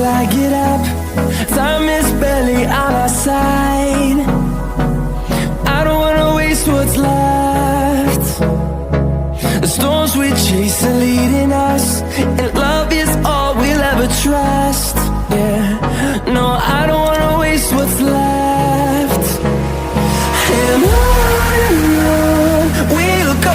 Till I get up, time is barely on our side. I don't wanna waste what's left. The storms we chase are leading us, and love is all we'll ever trust. Yeah, no, I don't wanna waste what's left. And on we'll go.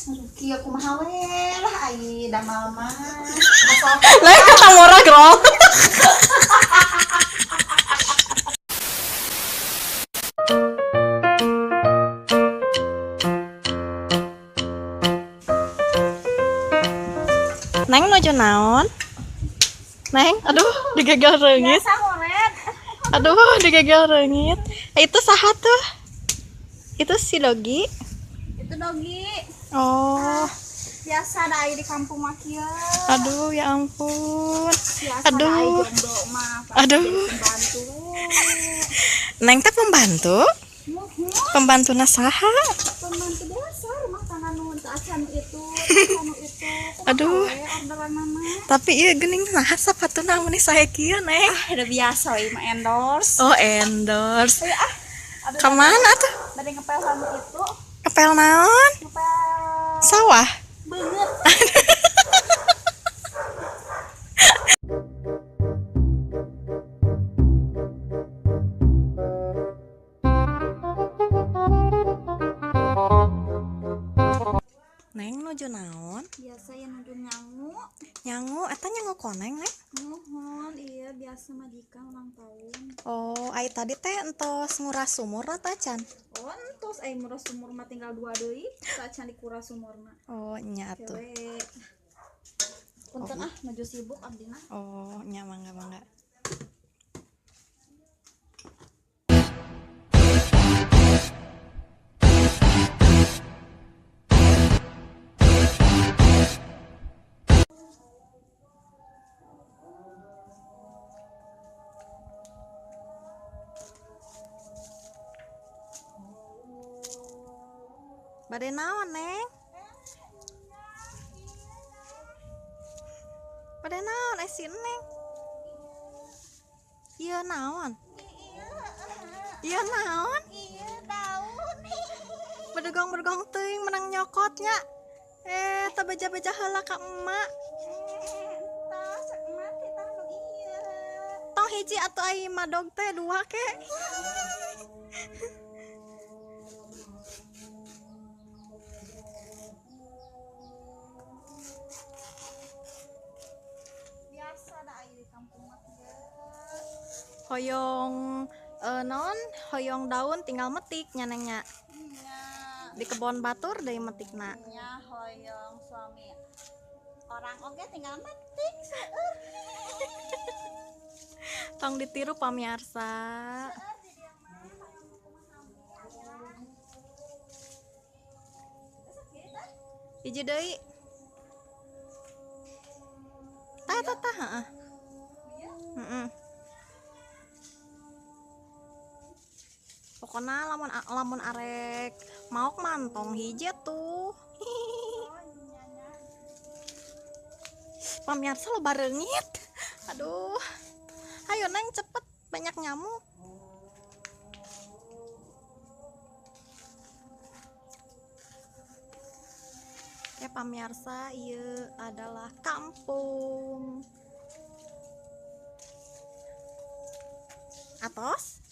Aduh, kieu kumaha we lah ai damel mah. Asal Lah kata murah grol. Neng nuju naon? Neng, aduh, digagal reungit. Biasa ngoret. Aduh, digagal reungit. Eh, itu saha tuh? Itu si Dogi. Itu Dogi. Oh, Biasa da ai di kampung mah kieu. Aduh ya ampun. Biasa da Aduh. Ai jomblo mah pasti Aduh. jadi pembantu. Neng teh pembantu? Muhun, Pembantuna saha? Pembantu biasa rumah tangga nu teu acan nu itu, teu acan nu itu. Kumaha Aduh. We orderan mah. Tapi ieu geuning nah sapatuna meni sae kieu, Neng. Ah, udah biasa we mah endorse. Oh, endorse. Ayo ah. Aduh, Kemana tuh? Bade ngepel sama itu, Ngepel naon? Ngepel Sawah. Beungeut. Neng nuju naon? Biasa ya nuju nyangu. Nyangu, eta nyangu koneng, Neng. Muhun, iya biasa majikan ulang tahun. Oh, ai tadi teh entos nguras sumur tacan. Oh, entos ai nguras sumur mah tinggal dua deui, sacan dikuras sumurna. Oh, nya atuh. Kewe. Punten ah, nuju sibuk abdina. Oh, nya mangga mangga. Bade naon, Neng? Bade naon eh si Neng? Iya naon? Iya naon? Iya, daun. Bedegong-bedegong teuing menang nyokotnya. Eh, teu beja-beja heula ka emak. Entos, emak teh tah nu ieu. Tong hiji atuh ai madog teh dua ke. Biasa da ai di kampung mah kieu. Hoyong naon? Hoyong daun tinggal metik nya Neng nya. Nya, Di kebon batur deui metikna. Nya hoyong suami orang oge tinggal metik seueur. Tong ditiru pamiarsa. Seueur di dieu mah hoyong nu kumaha oge aya. Geus kieu tah? Hiji deui. Tah tah tah heeh. Ieu. Heeh. Pokona lamun lamun arek maok mantong hiji tuh. Oh, nya nya. Pamiarsa loba reungit. Aduh. Ayo Neng cepet, banyak nyamuk. Oke pamirsa, ieu adalah kampung. Atos?